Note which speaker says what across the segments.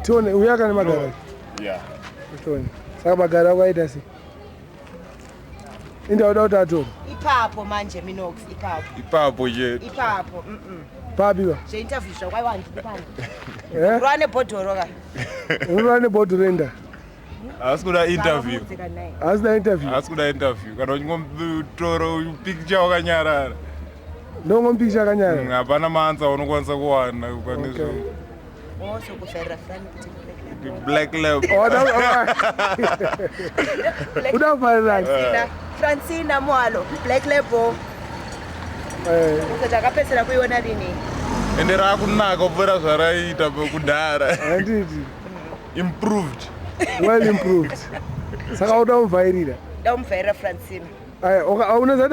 Speaker 1: Tione uya kana magara.
Speaker 2: Yeah.
Speaker 1: Tione. Saka magara ako aita sei? Inda uda kuti atore.
Speaker 3: Ipapo manje Minox ipapo.
Speaker 2: Ipapo chete.
Speaker 3: Ipapo.
Speaker 1: Papi ba?
Speaker 3: Zve interview zvakwaiwa ndipano.
Speaker 1: Eh?
Speaker 3: Rwa nebhodhoro ka.
Speaker 1: Rwa nebhodhoro enda.
Speaker 2: Haasi kuda interview.
Speaker 1: Haasi kuda interview.
Speaker 2: Haasi kuda interview. Kana uchingotora picture wakanyarara.
Speaker 1: Ndongomupikicha akanyarara.
Speaker 2: Hapana maansa aunokwanisa kuwana pane
Speaker 1: Okay.
Speaker 2: zvo.
Speaker 3: Wose kuvharira Fran kuti
Speaker 2: Black Lab.
Speaker 1: Oh, Uda kuvharirani?
Speaker 3: Francina, Francina Mwalo, Black Label.
Speaker 1: Eh,
Speaker 3: Kuti akapedzisira kuiona rini?
Speaker 2: Ende rakunaka kupfuura zvaraiita kudhara.
Speaker 1: Handiti.
Speaker 2: Improved.
Speaker 1: Well improved. Saka uda kumuvhairira.
Speaker 3: Ndamuvhairira Francina.
Speaker 1: Aya, unoziva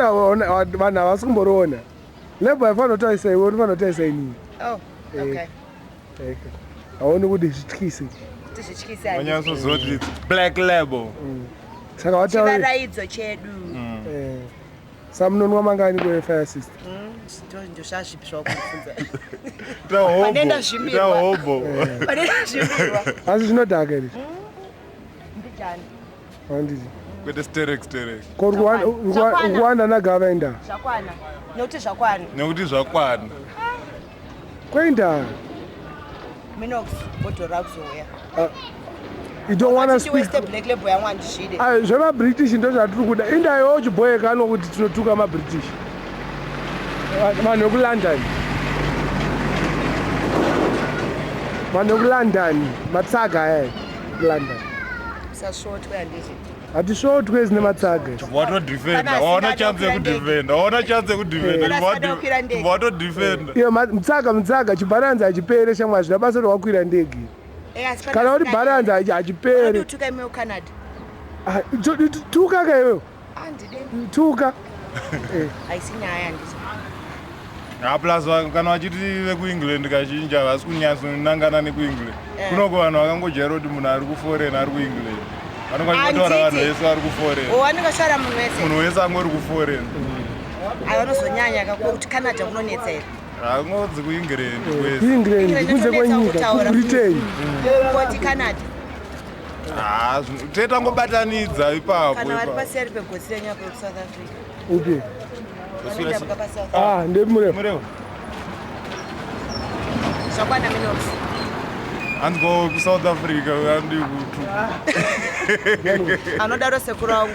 Speaker 1: kuti vanhu havasi kumboriona. Label haifanira kutaurisa iwe, unofanira kutaurisa inini.
Speaker 3: Oh, okay.
Speaker 1: Eh, Haoni kuti zvityise.
Speaker 3: Kuti zvityise handiti.
Speaker 2: Wanyatsozoti it's Black Label.
Speaker 1: Saka wataura.
Speaker 3: Chivaraidzo chedu.
Speaker 1: Eh. Saka munonwa mangani kwe-fire sister?
Speaker 3: Ndozvazvipi zvakubvunza.
Speaker 2: Ita hobo.
Speaker 3: Pane
Speaker 2: Ita
Speaker 3: ndazvimbirwa.
Speaker 2: hobo.
Speaker 3: Pane ndazvimbirwa.
Speaker 1: Asi zvinodhaka here?
Speaker 3: Mbijani.
Speaker 1: Handiti.
Speaker 2: Kwete sterek sterek.
Speaker 1: Ko
Speaker 3: Zvakwana.
Speaker 1: Rwanda nagava enda.
Speaker 3: Zvakwana. Nekuti zvakwana.
Speaker 2: Nekuti zvakwana.
Speaker 1: Kwenda.
Speaker 3: Minox bhodhoro rakuzouya.
Speaker 1: You don't wanna speak.
Speaker 3: Weste Black Label yangu handizvide.
Speaker 1: Ah, zvemabritish ndo zvatiri kuda. Inda iwe uchibhoyekano kuti tinotuka mabritish. Vanhu vekulondon. Vanhu vekulondon. Matsaga aya. London.
Speaker 3: Usasvotwe handiti.
Speaker 1: Hatisvotwe zine matsaga.
Speaker 2: Watodefenda.
Speaker 3: Kana
Speaker 2: Waona
Speaker 3: asingada
Speaker 2: chance
Speaker 3: kukwira ndege.
Speaker 2: yekudefenda. Waona chance yekudefenda.
Speaker 3: Kana asingada kukwira ndege.
Speaker 2: Watodefenda.
Speaker 1: Iyo mutsaga mutsaga chibharanzi hachipere shamwari zvina basa kuti wakwira ndege.
Speaker 3: Eh, asi pane
Speaker 1: Kana kuti
Speaker 3: asingadi-
Speaker 1: bharanzi hachipere.
Speaker 3: Unodi kutuka imi kuCanada.
Speaker 1: Ah, Tuka ka iwewe.
Speaker 3: Handidi.
Speaker 1: Tuka.
Speaker 3: Haisi nyaya handiti.
Speaker 2: Ha plus kana vachiti vekuengland kazhinji havasi kunyatsonangana nekuengland.
Speaker 3: Eh.
Speaker 2: Kunoko vanhu vakangojaira kuti munhu ari kuforeign ari kuengland. Vanonga vachitotaura vanhu
Speaker 3: Handiti.
Speaker 2: vese vari kuforeign.
Speaker 3: Oh, vanenge vachitaura munhu wese.
Speaker 2: Munhu wese angori kuforeign.
Speaker 3: Ai vanozonyanya kako kuti Canada kunonetsa here.
Speaker 2: Haangodzi kuengland kwese.
Speaker 1: England kunze kwenyika
Speaker 3: kutaura.
Speaker 1: kuBritain.
Speaker 3: Koti Canada.
Speaker 2: Ah, tetangobatanidza ipapo.
Speaker 3: Kana vari
Speaker 2: ipapo.
Speaker 3: paseri pegotsi renyu apo kuSouth Africa.
Speaker 1: Upi?
Speaker 3: Vanoenda muka paSouth.
Speaker 1: Ah, ndemureva.
Speaker 2: Murevo.
Speaker 3: Zvakwana Minox.
Speaker 2: Hanzi ko kuSouth Africa handi kutuka.
Speaker 3: Anodaro sekuru wangu.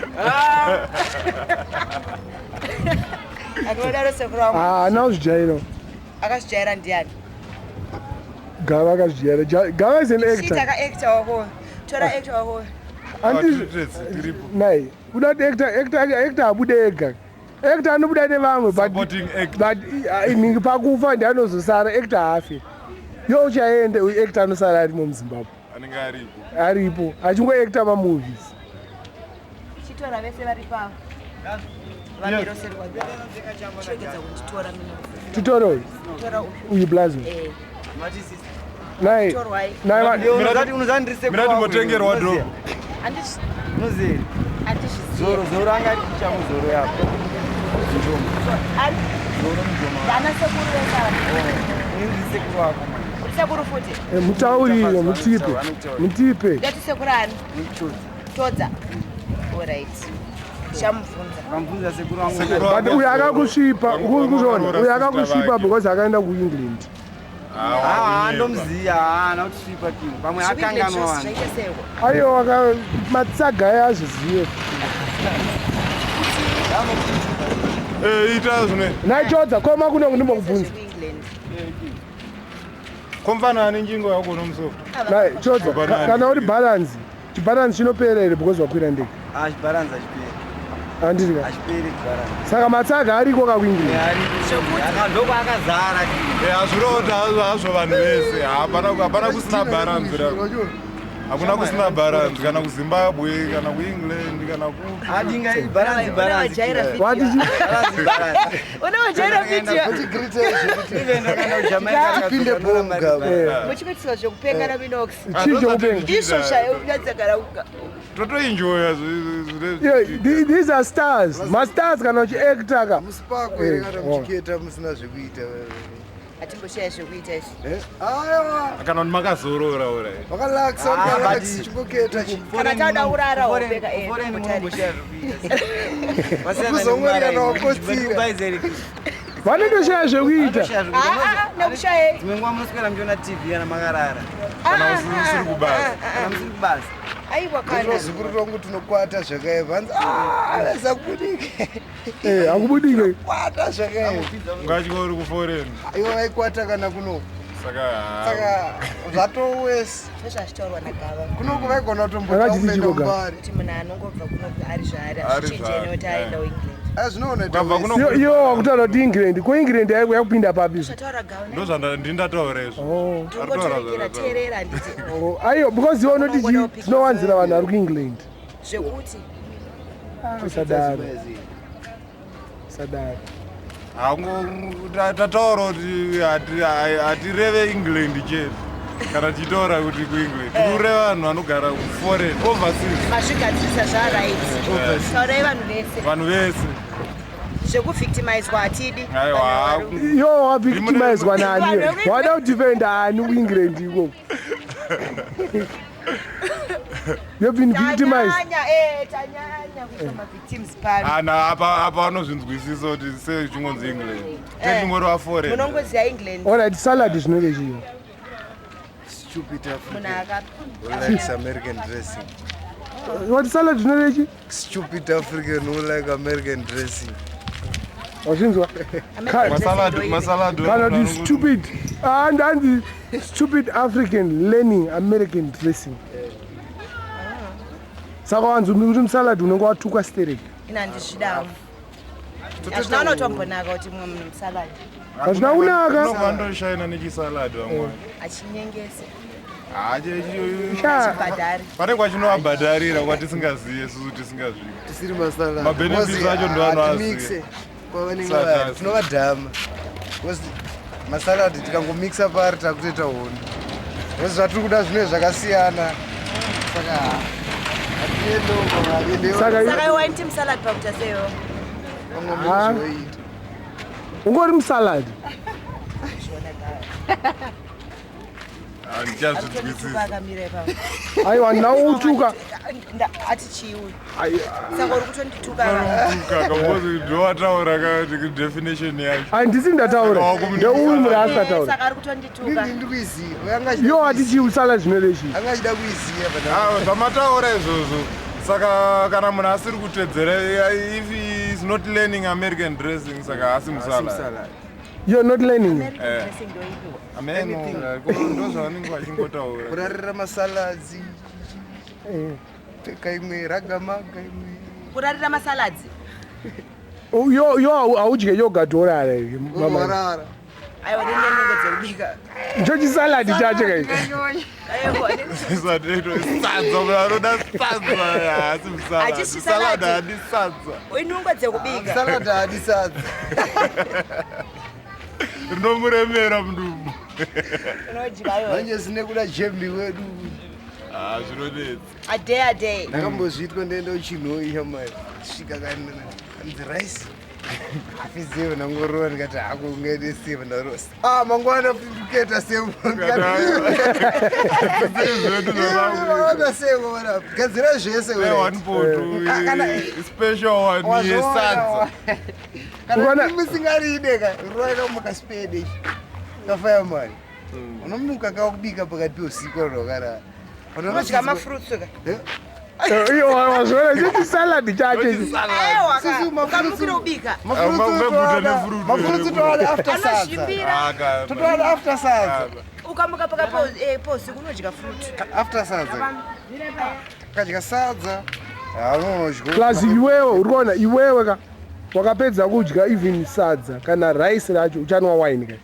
Speaker 3: Anodaro sekuru wangu.
Speaker 1: Ah, ana kuzvijaira.
Speaker 3: Akazvijaira ndiani?
Speaker 1: Gava akazvijaira. Gava is an
Speaker 3: Shit
Speaker 1: actor.
Speaker 3: aka-actor wako. Tora actor wako.
Speaker 1: Handizvo.
Speaker 2: Tiripo.
Speaker 1: Nai, kuda kuti actor actor actor abude ega. Actor anobuda nevamwe but
Speaker 2: Supporting actor.
Speaker 1: but inhingi pakufa ndiye anozosara actor haafi. Yo uchaende uyu actor anosara arimo muZimbabwe.
Speaker 2: Anenge aripo.
Speaker 1: Aripo achingoacta mamovies.
Speaker 3: Chitora vese vari pavo. Vamiro seri kwako. Chiregedza kunditora Minox.
Speaker 1: Titore uyu.
Speaker 3: Tora uyu.
Speaker 1: Uyu blazo.
Speaker 3: Eh.
Speaker 1: Nai.
Speaker 3: Torwai.
Speaker 1: Nai
Speaker 2: Mira timbotengerwa dho.
Speaker 3: Handizvi
Speaker 4: Unozeri
Speaker 3: handizvizivi.
Speaker 4: zoro zoro anga ari kucha muzoro yako
Speaker 3: Ani? Ndana sekuru vese ava.
Speaker 4: ini sekuru wako manje
Speaker 3: Uri sekuru futi.
Speaker 1: Mutaurire mutipe. Mutipe.
Speaker 3: Ndati sekuru ani?
Speaker 4: Nikuchodza.
Speaker 3: Todza. Alright. Ndichamubvunza.
Speaker 4: Ukamubvunza sekuru wangu
Speaker 2: Sekuru
Speaker 1: But
Speaker 2: wangu
Speaker 1: uyu akakusvipa,
Speaker 2: Wangu-
Speaker 1: ukuzviona.
Speaker 2: wangu
Speaker 1: Uyu akakusvipa
Speaker 2: vake.
Speaker 1: because akaenda kuEngland.
Speaker 4: Ah, ndomuziya haana kutisvipa kinhu pamwe akanganwa vanhu
Speaker 3: Zvaita seiko?
Speaker 1: Aiwa aka matsaga aya azvizive.
Speaker 2: Eh, ita zvine.
Speaker 1: Naichodza koma kuno ndimbokubvunza.
Speaker 3: Zvekuengland.
Speaker 2: Komfana ane njingo yako unomusofa.
Speaker 1: Nai chodza kana uri balance. Chibalance chinopera here because wakwira ndege.
Speaker 4: Ah, chibharanzi hachiperi
Speaker 1: Handiti ka.
Speaker 4: hachiperi chibharanzi
Speaker 1: Saka matsaga ariko ka kuEngland.
Speaker 4: ndokwakazara
Speaker 2: Eh, hazviroti hazvo vanhu vese. Hapana hapana kusina balance rako. Hakuna kusina balance kana kuZimbabwe kana kuEngland kana ku
Speaker 4: adinga bharanzi bharanzi
Speaker 3: Unowajaira video.
Speaker 1: Wati chi?
Speaker 4: bharanzi bharanzi
Speaker 3: Unowajaira video.
Speaker 4: even ndakaenda kuJamaica
Speaker 5: Tipinde bomu gaba.
Speaker 1: Eh,
Speaker 3: Muchikuitiswa zvekupenga naMinox.
Speaker 1: Chii chekupenga?
Speaker 3: Izvo zvaunyatsagara kuga.
Speaker 2: Totoenjoya
Speaker 1: Yeah, these are stars. Mastars kana uchiacta ka.
Speaker 5: Musipako here kana
Speaker 1: Eh,
Speaker 5: muchiketa musina zvekuita.
Speaker 3: Hatimboshaya zvekuita izvi.
Speaker 5: Eh, aiwa.
Speaker 2: Kana kuti makazorora ura.
Speaker 5: Wakalaksa,
Speaker 4: Ah,
Speaker 5: wakalaksa,
Speaker 4: but-
Speaker 5: chingoketa chi.
Speaker 3: Kana tauda kurara wopfeka, eh,
Speaker 4: Foreign
Speaker 3: ndomutarisa.
Speaker 4: munomboshaya zvekuita. Wasiyana
Speaker 5: Kuzongorira
Speaker 4: nekumara
Speaker 5: nawakotsira.
Speaker 4: imi. But
Speaker 1: Vanotoshaya zvekuita.
Speaker 4: vanoshaya zvekuita.
Speaker 3: Ah, ah, ah, nekushayei.
Speaker 4: Dzimwe nguva munoswera muchiona TV kana makarara.
Speaker 2: Kana usiri kubasa.
Speaker 4: Kana musiri kubasa.
Speaker 3: Aiwa kana.
Speaker 5: Ndozukuru rwangu tunokwata zvakaipa. Hanzi ah, sakubudike.
Speaker 1: Eh, hakubudike.
Speaker 5: Kwata zvakaipa.
Speaker 2: Ungatya uri kuforeign.
Speaker 5: Ivo vaikwata kana kuno.
Speaker 2: Saka haa.
Speaker 5: Saka zvatowesi.
Speaker 3: Ndozvazvitaurwa nagava.
Speaker 5: Kunoku vaigona kutombota
Speaker 1: Akachiti
Speaker 5: kuenda
Speaker 1: chiko gava?
Speaker 5: mbari.
Speaker 3: Kuti munhu anongobva kuno ari zvaari
Speaker 2: Ari
Speaker 3: hazvichinje
Speaker 2: zvaari,
Speaker 3: nekuti
Speaker 2: eh.
Speaker 3: aenda kuEngland.
Speaker 5: Ah, zvinoona
Speaker 2: Ukabva kuno-
Speaker 1: Iwo wakutaura kuti England, ko England yaiko yakupinda papi izvo?
Speaker 3: Zvataura gava.
Speaker 2: Ndozvandindataura izvo.
Speaker 1: Oh.
Speaker 3: Ndingotorekera teerera handiti.
Speaker 1: Oh, aiwa because iwe unoti
Speaker 3: Unongoda
Speaker 1: chii tinowanzira vanhu vari kuEngland.
Speaker 3: Zvekuti
Speaker 1: Usadaro. Usadaro.
Speaker 2: Tataura kuti hatireve England chete. Kana tichitaura kuti kuEngland. Tikureva vanhu vanogara kuforeign, overseas.
Speaker 3: Mazvigadzirisa zvaright. Taurai vanhu vese.
Speaker 2: Vanhu vese.
Speaker 3: Zvekuvictimizwa hatidi.
Speaker 2: Aiwa.
Speaker 1: Iwo wavictimizwa nani? Wada kudefenda ani kuEngland ikoko? You've been victimized.
Speaker 3: Tanyanya, eh, tanyanya kuita mavictims pano.
Speaker 2: Ana apa apa vanozvinzwisisa kuti sei chingonzi England. Techingoreva foreign.
Speaker 3: Munongoziva England.
Speaker 1: Alright, salad zvinenge chii?
Speaker 5: Stupid
Speaker 3: Munhu
Speaker 5: African.
Speaker 3: aka
Speaker 5: Who likes American dressing.
Speaker 1: What salad zvinenge chii?
Speaker 5: Stupid African who like American dressing.
Speaker 1: Wazvinzwa?
Speaker 3: American dressing
Speaker 2: Masalad,
Speaker 3: ndoipi?
Speaker 2: masalad.
Speaker 1: Kana kuti stupid. And anzi stupid African learning American dressing. Saka wanzi uri musalad unenge watukwa stereki.
Speaker 3: Ina handizvidawo. Hazvina unotombonaka kuti mumwe munhu musalad
Speaker 1: Hazvina kunaka.
Speaker 2: Unobva nechisalad vamwe.
Speaker 3: achinyengese
Speaker 1: Sha.
Speaker 3: achibhadhari.
Speaker 2: Pane kwachinovabhadharira kwatisingaziye isusu tisingazviki.
Speaker 5: Tisiri masalad.
Speaker 2: Mabenefits acho ndo anoaziva.
Speaker 5: Mixe. Kwavanenge
Speaker 2: Saka
Speaker 5: vari.
Speaker 2: asi.
Speaker 5: Tinovadhama. Because masalad tikangomixa pari takutoita hondo. Because zvatiri kuda zvinenge zvakasiyana. Saka hatiende uko hatiende
Speaker 1: Saka
Speaker 3: Saka iwe waiti musalad pakuita seiwo?
Speaker 5: vamwe munozvoita.
Speaker 1: Ungori musalad.
Speaker 3: Zviona gava.
Speaker 2: Handichazvinzwisisi.
Speaker 3: Arikutonituka akamira ipapo.
Speaker 1: Aiwa ndautuka.
Speaker 3: Ati chii uyu? Saka uri kutondituka.
Speaker 2: Because ndowataura ka definition yacho.
Speaker 1: Handisi ndataura. Ndeuyu muri asataura.
Speaker 3: Saka ari kutondituka.
Speaker 5: Ndini ndiri kuiziva. Uyo anga achida
Speaker 1: Iwo wati
Speaker 5: kuiziva.
Speaker 1: chii salad zvinenge chii?
Speaker 5: Anga achida kuiziva but
Speaker 2: Ah, zvamataura izvozvo. Saka kana munhu asiri kutedzera if he is not learning American dressing saka haasi musalad.
Speaker 5: musalad.
Speaker 1: You're not learning.
Speaker 3: American dressing ndoipiwa.
Speaker 2: Amen. Ndozvavanenge vachingotaura.
Speaker 5: Kurarira masaladzi.
Speaker 1: Eh.
Speaker 5: Pfeka imwe ragamaga imwe.
Speaker 3: Kurarira masaladzi.
Speaker 1: Yo yo haudye yogurt worara here mama.
Speaker 5: Warara.
Speaker 3: Aiwa ndine dzekubika.
Speaker 1: Njochi salad chacho kai.
Speaker 3: Aiwa.
Speaker 2: Sadza munhu anoda sadza haasi musalad.
Speaker 3: Hachisi
Speaker 2: Salad
Speaker 3: salad.
Speaker 2: haadi sadza.
Speaker 3: Inungo dzekubika.
Speaker 5: Salad haadi sadza.
Speaker 2: Rinomuremera mudumbu.
Speaker 3: Unodya iwe.
Speaker 5: Manje sine kuda jembi wedu.
Speaker 2: Ah, zvinonetsa.
Speaker 3: A day a day.
Speaker 5: Ndakambozviitwa ndaenda kuchinhoyi shamwari. Svika kanzi rice. Afiziwe ndangorova ndikati hako ungaite sema ndarova. Ah mangwana futi ndikuita sema.
Speaker 2: Zvedu zvavangu.
Speaker 5: Mangwana sema wana. Gadzira zvese
Speaker 2: Eh, one pot special one yesadza.
Speaker 5: Kana
Speaker 1: Ukaona-
Speaker 5: musingaride ka rovai kamuka spade ichi. Kafaya mari. Unomuka kakubika pakati peusiku rwakarara.
Speaker 3: Unodya mafruits ka.
Speaker 1: Iyo wazviona njochi salad chacho.
Speaker 3: Aiwa ka.
Speaker 5: Susu, mafruits-
Speaker 3: Ukamukira kubika.
Speaker 2: Ungaguta nefruit.
Speaker 5: Mafurutsu toada after sadza.
Speaker 3: Anozvimbira.
Speaker 2: Ah, ka-
Speaker 5: Totoada after sadza.
Speaker 3: Ukamuka pakati pousiku unodya fruit.
Speaker 5: After sadza. Kadya sadza. Haunodya.
Speaker 1: Plus iwewe uri kuona iwewe ka wakapedza kudya even sadza kana rice racho uchanwa wine ka.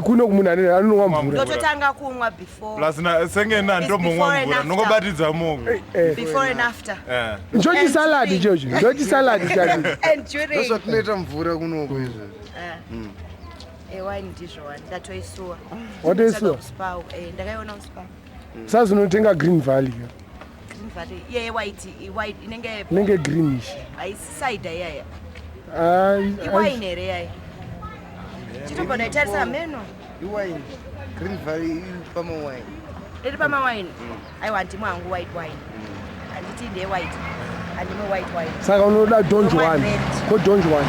Speaker 1: Kuno kumunhu ane anonwa mvura.
Speaker 3: Ndototanga kumwa before.
Speaker 2: Plus na senge na
Speaker 3: It's
Speaker 2: ndombomwa
Speaker 3: before and
Speaker 2: mvura
Speaker 3: after.
Speaker 2: ndongobatidza moko.
Speaker 1: Eh.
Speaker 3: Before and after.
Speaker 2: Eh.
Speaker 1: Njochi
Speaker 3: And
Speaker 1: salad
Speaker 3: during.
Speaker 1: ichocho. Njochi salad chacho.
Speaker 3: And during.
Speaker 5: Ndozvatinoita mvura kunoko izvo.
Speaker 3: Eh, wine ndizvo wani. Ndatoisuwa.
Speaker 1: Watoisuwa?
Speaker 3: Kuspa. Eh, ndakaiona kuspa.
Speaker 1: Sasa unotenga Green Valley ka.
Speaker 3: Green Valley. Iye white, white inenge
Speaker 1: Inenge greenish.
Speaker 3: haisi cider iyaya.
Speaker 1: Ai.
Speaker 3: Iwine here iyaya. Chitombonaitarisa meno.
Speaker 5: Iwine. Green Valley iri pamawine.
Speaker 3: Iri pamawine. Aiwa handimwe hangu white wine. Handiti ndeye white. Handimwe white wine.
Speaker 1: Saka unoda Don Juan. Ko Don Juan.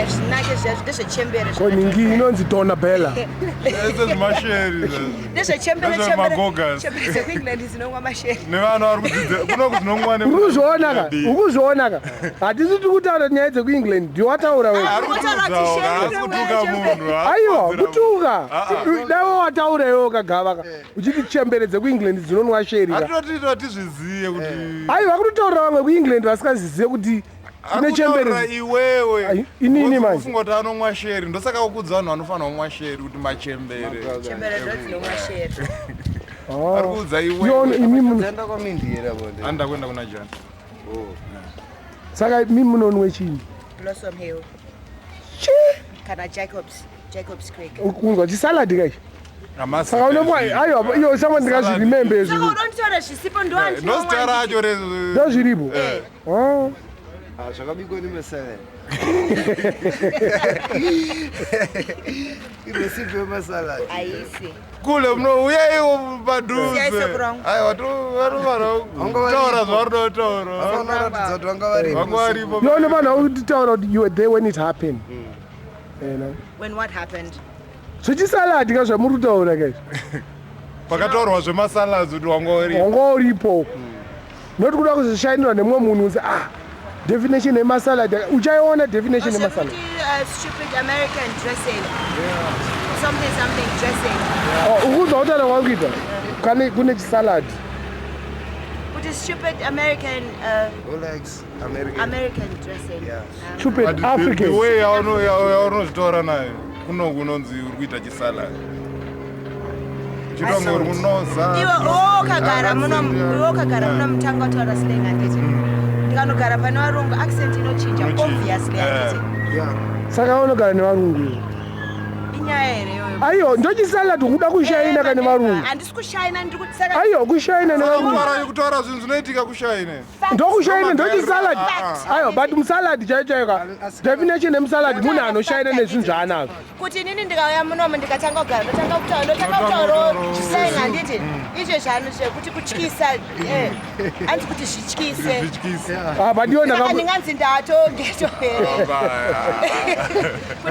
Speaker 3: Zvinake zviya ndezvechembere.
Speaker 1: Ko ningi inonzi Donna Bella.
Speaker 2: Ese zvimasheri.
Speaker 3: Ndezvechembere
Speaker 2: chembere.
Speaker 3: Chembere dzekuEngland dzinomwa masheri.
Speaker 2: Nevanhu vari kudzidza kuno kudzinomwa ne.
Speaker 1: Urikuzviona ka? Urikuzviona ka? Hatisi tiri kutaura nyaya dzekuEngland. Ndiwe wataura wega.
Speaker 2: Ari kutuka munhu.
Speaker 1: Aiwa, kutuka. Dai wataura iwe kagava ka. Uchiti chembere dzekuEngland dzinonwa sheri ka.
Speaker 2: Hatitoti tizviziye kuti.
Speaker 1: Aiwa, kutotaura vamwe kuEngland vasingaziziye kuti tine chembere.
Speaker 2: Iwewe.
Speaker 1: Inini manje.
Speaker 2: Ufunga kuti anomwa sheri. Ndosaka ukudza vanhu vanofanira kumwa sheri kuti machembere.
Speaker 3: Chembere ndo dzinomwa sheri.
Speaker 2: Ari kuudza iwewe.
Speaker 1: Imi muno.
Speaker 5: Enda kwamindi here apo.
Speaker 2: Anda kuenda kuna Jani.
Speaker 5: Oh.
Speaker 1: Saka imi munonwe chini?
Speaker 3: Blossom Hill.
Speaker 1: Chi?
Speaker 3: Kana Jacobs. Jacobs Creek.
Speaker 1: Kunzwa chisalad kai. Saka unomwa aiwa iyo sanga ndingazviremembe izvi.
Speaker 3: Saka unonditora zvisipo ndo
Speaker 2: Ndo zita racho re.
Speaker 1: Ndo zviripo. Oh.
Speaker 5: Ah, zvakabikwa nemasalad. Irecipe yemasalad.
Speaker 3: Aisi.
Speaker 2: Kule munouya padhuze.
Speaker 3: Siyai sekurangu.
Speaker 2: Aiwa vanotaura zvavari kutaura.
Speaker 5: Vanoratidza kuti vanga varipo.
Speaker 2: Vanga varipo.
Speaker 1: Iwe unofanira kutitaura kuti you were there when it happened. You know?
Speaker 3: When what happened?
Speaker 1: Zvechisalad ka zvamuri kutaura kai.
Speaker 2: Pakataurwa zvemasalads kuti wanga uripo.
Speaker 1: Wanga uripo. Not kuda kuzoshainirwa nemumwe munhu unzi ah definition yemasalad uchaiona definition yemasalad.
Speaker 3: Stupid American dressing. Something something dressing.
Speaker 1: Oh, ukuzwa kutaura kwakuita kane kune chisalad.
Speaker 3: Kuti stupid American
Speaker 5: Rolex American
Speaker 3: American dressing.
Speaker 5: Yeah.
Speaker 1: Stupid African.
Speaker 2: The way yaunozvitaura nayo kuno kunonzi uri kuita chisalad. Chitongo uri kunoza.
Speaker 3: Iwe ukagara muno iwe ukagara muno mutanga wataura slang handiti. Ndikanogara pane varungu accent inochinja obviously handiti.
Speaker 5: Yeah.
Speaker 1: Saka unogara nevarungu iwe.
Speaker 3: Inyaya here iyoyo?
Speaker 1: Aiwa ndochisalad ukuda kushaina kane varungu.
Speaker 3: Handisi kushaina ndiri kuti saka
Speaker 1: Aiwa kushaina nevarungu.
Speaker 2: Kutaura zvinhu zvinoitika kushaine.
Speaker 1: Ndokushaina ndochisalad. Aiwa but musalad chaiyo chaiyo ka. Definition yemusalad munhu anoshaina nezvinhu zvaanazvo.
Speaker 3: Kuti inini ndikauya munomu ndikatanga kugara ndotanga kutaura ndotanga kutaurawo slang handiti izvo zvano zvekuti kutyisa hanzi kuti zvityise.
Speaker 2: Zvityise.
Speaker 1: Ah but iwo
Speaker 3: Saka ndinganzi ndatogeto here.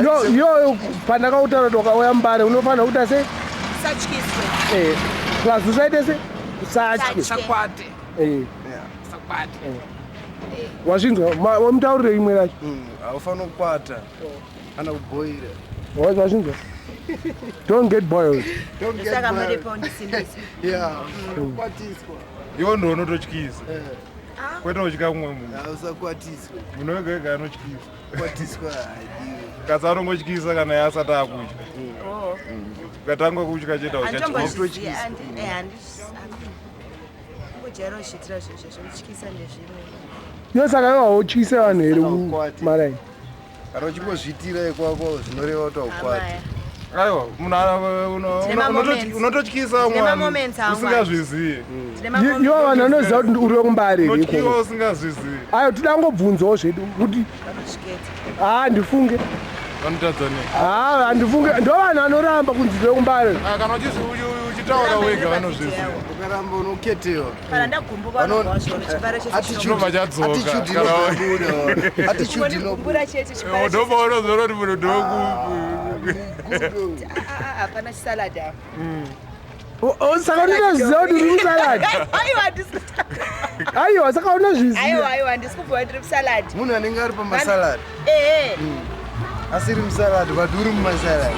Speaker 1: Yo yo pandakautaura kuti wakauya mubare unofanira kuita sei?
Speaker 3: Usatyiswe.
Speaker 1: Plus usaite sei? Usatye.
Speaker 4: Sakwate. Sakwate.
Speaker 1: Wazvinzwa wamutaurire imwe racho.
Speaker 5: Haufaniri kukwata. Kana kuboira.
Speaker 1: Wazvinzwa? Don't get boiled.
Speaker 5: Don't get
Speaker 3: Saka
Speaker 5: boiled.
Speaker 3: muripo ndisimbise.
Speaker 5: Yeah. Kukwatiswa.
Speaker 2: Iwe ndiwe unototyisa. Kwete kutya mumwe munhu.
Speaker 5: Usakwatiswa.
Speaker 2: Munhu wega wega anotyisa.
Speaker 5: Kwatiswa haidiwi.
Speaker 2: Kasi anongotyisa kana iye asati akutya. Ukatanga kutya chete hauchatyisi.
Speaker 3: Handitombozvizivi handingojaira kuzviitira zvinhu zvekutyisa ndezvimwe.
Speaker 1: Yo saka iwe hautyise vanhu here kumaraini?
Speaker 5: Kana uchingozviitira ikwako zvinoreva kuti haukwati.
Speaker 2: Aiwa munhu unototyisa mwana usingazvizivi.
Speaker 1: Ivo vanhu vanoziva kuti uri wekumbare here
Speaker 2: Unotyiwa
Speaker 1: ikoko.
Speaker 2: usingazvizivi.
Speaker 1: Aiwa toda ngobvunzawo zvedu kuti handifunge.
Speaker 2: Vanotadza nei?
Speaker 1: Handifunge ndo vanhu vanoramba kunzi ndiri wekumbare.
Speaker 2: Kana uchitaura wega vanozviziva.
Speaker 5: Ukaramba unoketewa.
Speaker 3: Kana ndagumbuka vanobva vazviona chipare chese
Speaker 2: Chinobva chadzoka.
Speaker 5: Attitude inobuda. Attitude
Speaker 3: Unondigumbura chete chipare chese.
Speaker 2: Ndobva unozoona kuti munhu ndokupi.
Speaker 3: Hapana chisalad apa.
Speaker 1: Saka unotoziva kuti uri musalad.
Speaker 3: Aiwa handisi
Speaker 1: Aiwa saka unozviziva.
Speaker 3: Aiwa aiwa handisi kubva ndiri musalad.
Speaker 5: Munhu anenge ari pamasalad.
Speaker 3: Ehe.
Speaker 5: Asiri musalad but uri mumasalad.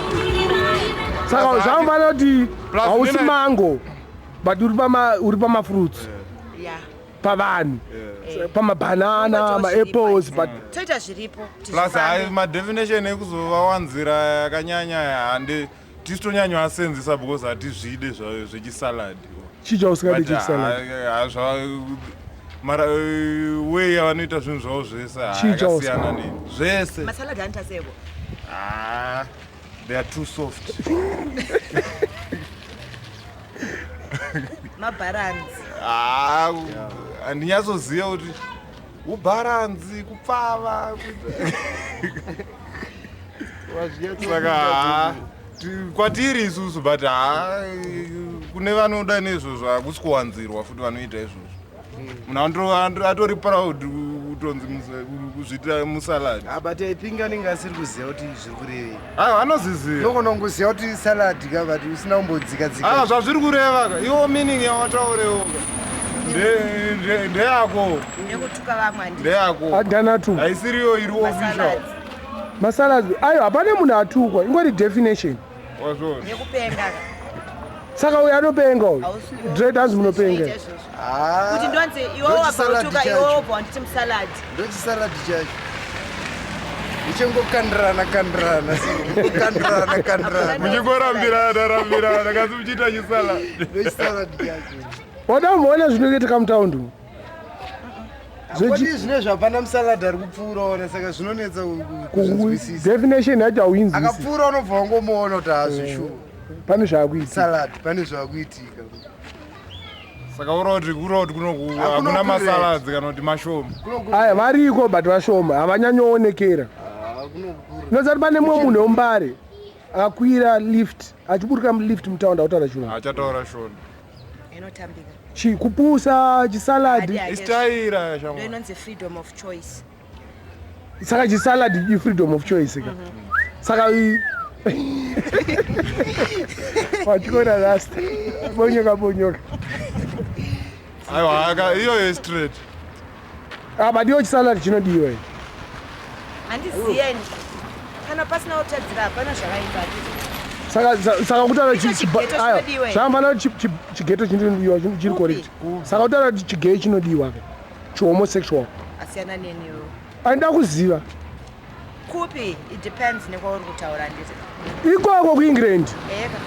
Speaker 1: Saka zvanofanira kuti hausi mango but uri pamafruits.
Speaker 3: Yeah.
Speaker 1: Pavanhu. Pamabanana, maapples but
Speaker 3: Toita zviripo.
Speaker 2: Plus hayi madefinition ekuzovawanzira yakanyanya handi tisitonyanya because hatizvide zvechisalad.
Speaker 1: Chii chausingadi chechisalad?
Speaker 2: Mara way yavanoita zvinhu zvavo zvese
Speaker 1: Chii
Speaker 2: yakasiyana nei zvese.
Speaker 3: Masalad anoita seiko?
Speaker 2: Ah, they are too soft.
Speaker 3: Mabharanzi.
Speaker 2: Ah, handinyatsoziva kuti ubharanzi kupfava. Saka haa, kwatiri isusu, but haa, kune vanoda neizvozvo hakusi kuwanzirwa futi vanoita izvozvo. Munhu atori proud kutonzi kuzviita musalad.
Speaker 5: Ah, but I think anenge asiri kuziva kuti zviri kurevei.
Speaker 2: Aiwa, anoziziva.
Speaker 5: Unogona kungoziva kuti salad ka, but usina kumbodzika dzika.
Speaker 2: Ah, zvazviri kureva ka, iwo meaning yawataurewo ka ndeyako.
Speaker 3: Nekutuka vamwe handiti?
Speaker 2: Ndeyako.
Speaker 1: Adana tu.
Speaker 2: Haisiriyo iri official.
Speaker 3: Masalads.
Speaker 1: Masalads ayo hapane munhu atukwa, ingori definition.
Speaker 2: Wazvona.
Speaker 3: Nekupenga ka.
Speaker 1: Saka uyu anopenga uyu. Dread hanzi munopenga.
Speaker 3: Zvoita izvozvo.
Speaker 5: Ah,
Speaker 3: Kuti ndonzi iwe wabva
Speaker 5: ndochisalad
Speaker 3: utuka, iwe
Speaker 5: chacho.
Speaker 3: wobva wanditi musalad.
Speaker 5: Ndochisalad chacho. Uchingokandirana kandirana, kandirana kandirana.
Speaker 2: Muchingorambirana rambirana kasi muchiita chisalad.
Speaker 5: Ndochisalad chacho.
Speaker 1: Wada kumboona zvinoitika mutaundi umu?
Speaker 5: Kodi zvine zvapana musalad ari kupfuura ona, saka zvinonetsa kuzvinzwisisa.
Speaker 1: Definition yacho hauinzwisi.
Speaker 5: Akapfuura unobva wangomuona kuti haazvishuwa.
Speaker 1: Pane zvaakuitika.
Speaker 5: Salad pane zvakuitika.
Speaker 2: Saka uroti kuroti kunoku
Speaker 5: Hakuna
Speaker 2: hakuna
Speaker 5: kureti.
Speaker 2: masalads kana kuti mashoma.
Speaker 1: Aya variko but vashoma, havanyanyoonekera. Unoziva kuti pane mumwe munhu wemuMbare akwira lift, achiburuka mulift mutaundi akutaura Chirungu.
Speaker 2: Achataura Shona.
Speaker 3: Inotambika.
Speaker 1: Chi kupusa chisalad.
Speaker 3: Hadi hake.
Speaker 2: Istaira
Speaker 3: Ndo
Speaker 2: shamwa.
Speaker 3: inonzi freedom of choice.
Speaker 1: Saka chisalad ifreedom of choice ka. Saka wachikora rasta bonyoka bonyoka.
Speaker 2: Aiwa, iyoyo straight.
Speaker 1: Ah, but iyo chisalad chinodiwa ichi.
Speaker 3: Handiziyeni. Kana pasina kutadzira hapana zvakaita handiti?
Speaker 1: Saka kutaura
Speaker 3: Icho chigeto
Speaker 1: aiwa,
Speaker 3: chinodiwa here?
Speaker 1: zvakafanana kuti chigeto chinodiwa chiri
Speaker 3: Kupi?
Speaker 1: correct. Saka kutaura kuti chigay chinodiwa ka, chihomosexual.
Speaker 3: Asiyana neniwo.
Speaker 1: Andida kuziva.
Speaker 3: Kupi? It depends nekwauri kutaura handiti?
Speaker 1: Ikoko kuEngland.
Speaker 3: Eka.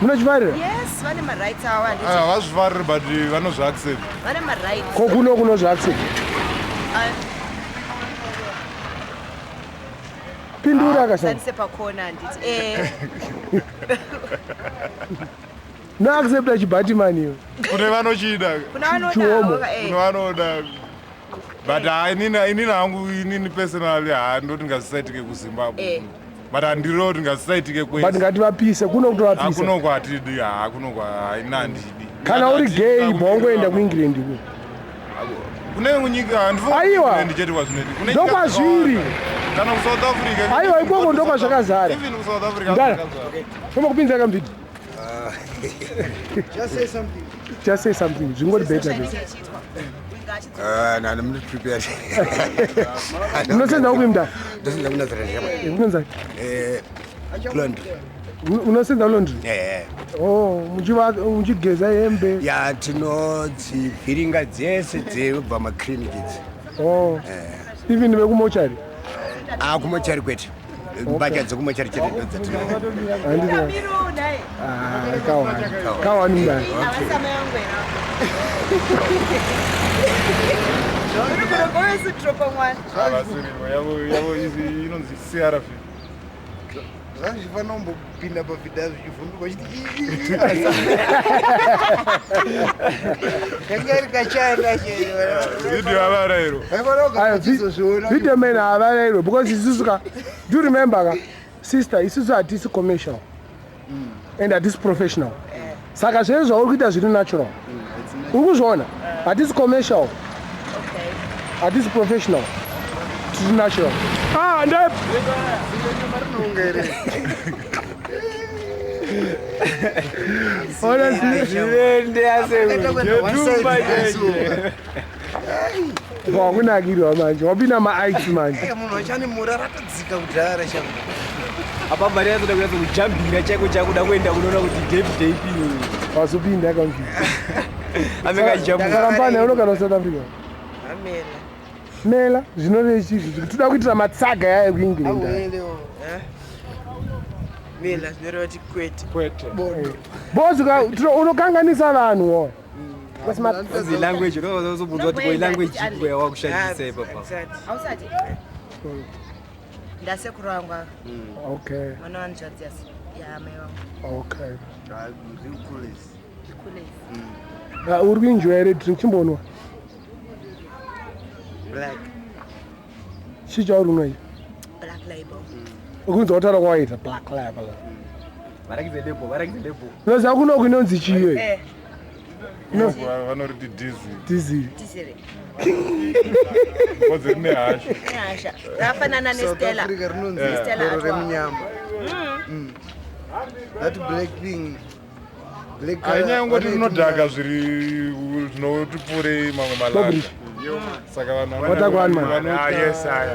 Speaker 1: Munochifarira?
Speaker 3: Yes, vane marights avo handiti?
Speaker 2: Aiwa, vazvifariri but vanozviaccept.
Speaker 3: Vane marights.
Speaker 1: Ko kuno kunozviaccept?
Speaker 3: Ah,
Speaker 1: Pindura akashanda.
Speaker 3: Sandise pakona handiti? Eh.
Speaker 1: Noaccepta chibatimani iwe.
Speaker 2: Kune vanochida.
Speaker 3: Kuna vanoda
Speaker 1: Chihomo.
Speaker 3: havo ka, eh.
Speaker 2: Kune vanoda. But haa, inini hangu, inini personally, haa, ndoti ngazvisaitike kuZimbabwe.
Speaker 3: Eh.
Speaker 2: But handiro kuti ngazvisaitike
Speaker 1: But
Speaker 2: kwese.
Speaker 1: ngativapise kuno kutovapisa.
Speaker 2: Hakuno kwatidi, hakuno kwa ini handidi.
Speaker 1: Kana uri gay bva wangoenda kuEngland ku.
Speaker 2: Kune nyika
Speaker 1: Aiwa.
Speaker 2: ndichete kwazvinoiti. Kune nyika
Speaker 1: Ndokwazviri.
Speaker 2: dzakawanda. Kana kuSouth Africa.
Speaker 1: Aiwa, ikoko ndokwazvakazara.
Speaker 2: Even kuSouth Africa
Speaker 1: Ndara.
Speaker 2: zvakazara.
Speaker 1: Foma kupinza kamvidhi.
Speaker 5: Just say something.
Speaker 1: Just say something. Zvingori better.
Speaker 3: Chinenge
Speaker 1: This.
Speaker 3: chichiitwa. Winga achidzoka.
Speaker 6: No, I'm not prepared.
Speaker 1: Unosenza kupi mudara?
Speaker 6: Ndosenza kuNazareth shamwari.
Speaker 1: Unonza.
Speaker 6: Laundry.
Speaker 1: Unosenza laundry.
Speaker 6: Eh,
Speaker 1: Oh, muchigeza hembe.
Speaker 6: ya tinodzivhiringa dzese dzebva maclinic idzi.
Speaker 1: Oh. Even vekumochari.
Speaker 6: Ah, kumochari kwete. Mbatya dzekumochari chete ndodzatino.
Speaker 1: Handiti.
Speaker 3: Miro naye.
Speaker 1: Ah, kawani. Kawani mudara.
Speaker 3: Havasi amai vangu here. Uri kurogowe sudropa mwana.
Speaker 2: Havasirivo, yavo inonzi CRV.
Speaker 5: Zvazvifanira kumbopinda pavhidha zvichivhunduka chiti kanga iri kachana.
Speaker 2: Video avarairo.
Speaker 1: Ayo, video man havarairwe because isusu ka, do you remember ka sister, isusu hatisi commercial and hatisi professional, saka zvese zvauri kuita zviri natural, uri kuzviona? Hatisi commercial,
Speaker 3: Okay.
Speaker 1: hatisi professional, tiri natural. Ah, nde
Speaker 5: Marinonga here?
Speaker 1: Honestly,
Speaker 4: Zvivende ase.
Speaker 1: wakunakirwa manje, wapinda maice manje.
Speaker 5: Munhu achane mura ratadzika kudhara shamwari.
Speaker 4: Apa mari yazoda kunyatso kujambira chaiko chakuda kuenda kunoona kuti date date iyoyo.
Speaker 1: Wazopinda kamvii.
Speaker 4: Amekajambuka.
Speaker 1: Saka mpana unogara South Africa?
Speaker 7: Amela.
Speaker 1: Mela zvinoreva chizvi toda kuitira matsaga yayo kuEngland.
Speaker 5: Awelewo.
Speaker 7: Mela zvinoreva kuti kwete.
Speaker 2: Kwete.
Speaker 1: Bozi unokanganisa vanhu wo.
Speaker 4: Kunzi language unozobvunza kuti ko language ipi yawakushandisa ipapa.
Speaker 7: Hausati.
Speaker 3: Hausati? Ndasekuru vangu ava.
Speaker 1: Okay.
Speaker 3: Mwana wanzvadzi yaamai vangu.
Speaker 1: Okay.
Speaker 5: Riukulesi.
Speaker 3: Kulezi.
Speaker 1: Ah, uri kuenjoya here drink? Chimbonwa.
Speaker 7: Black.
Speaker 1: Chii chauri kunwa ichi?
Speaker 3: Black Label.
Speaker 1: Ukunzwa kutaura kwawaita black label. Unoziva kunoku inonzi chiyo
Speaker 3: Eh.
Speaker 2: Vanoriti dizzy.
Speaker 1: Dizzy.
Speaker 3: Dizzy.
Speaker 2: Because rine hasha.
Speaker 3: Hasha. Rafanana neStella.
Speaker 5: South Africa rinonzi
Speaker 3: Stella
Speaker 5: doro
Speaker 3: Artois.
Speaker 5: remunyama. That black thing. Black colour,
Speaker 2: Hainyaya kungoti
Speaker 5: vanoiti
Speaker 2: rinodhaka zviri zvinotipfuurei mamwe malaka. Saka vanhu
Speaker 1: What a one, man.
Speaker 8: Ah, yes, I.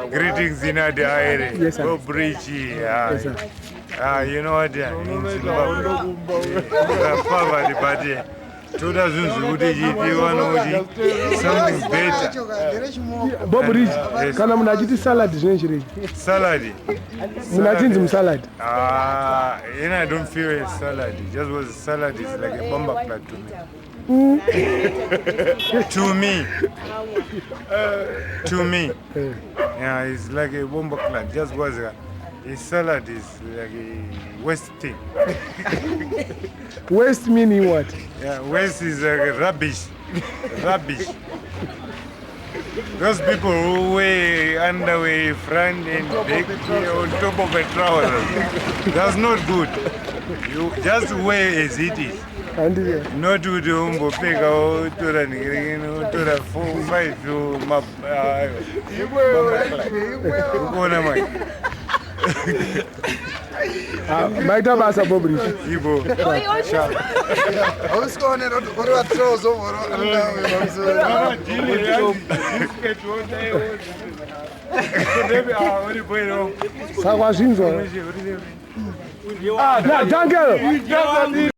Speaker 8: Greetings in Adaire.
Speaker 1: Yes, sir.
Speaker 8: Go bridge.
Speaker 1: Yes, sir.
Speaker 8: Ah, you know what? In Zimbabwe, we poverty, but toda zvinhu zvekuti chipiwa nokuti something better.
Speaker 5: Nderechimoko.
Speaker 1: Bob Ridge,
Speaker 8: Yes.
Speaker 1: kana munhu achiti salad zvinenge chirei?
Speaker 8: Salad.
Speaker 1: Munhu achinzi musalad.
Speaker 8: Ah, and I don't feel a salad. Just because salad is like a bomber plat to me. To me. To me. Yeah, it's like a bomber plat. Just because a salad is like a waste thing.
Speaker 1: Waste meaning what?
Speaker 8: Yeah, waste is like rubbish. Rubbish. Those people who wear underwear front and back here on top of a trouser, that's not good. You just wear as it is.
Speaker 1: Handiti.
Speaker 8: Not kuti umbopfeka wotora nhingiringini wotora 4 5 ukuona mai.
Speaker 1: Ah, maita basa Bob Ridge.
Speaker 8: Ibo.
Speaker 5: Hausi kuonera kuti uri vatrozo uri pamusoro.
Speaker 1: Saka wazvinzwa. Ah, na Duncan.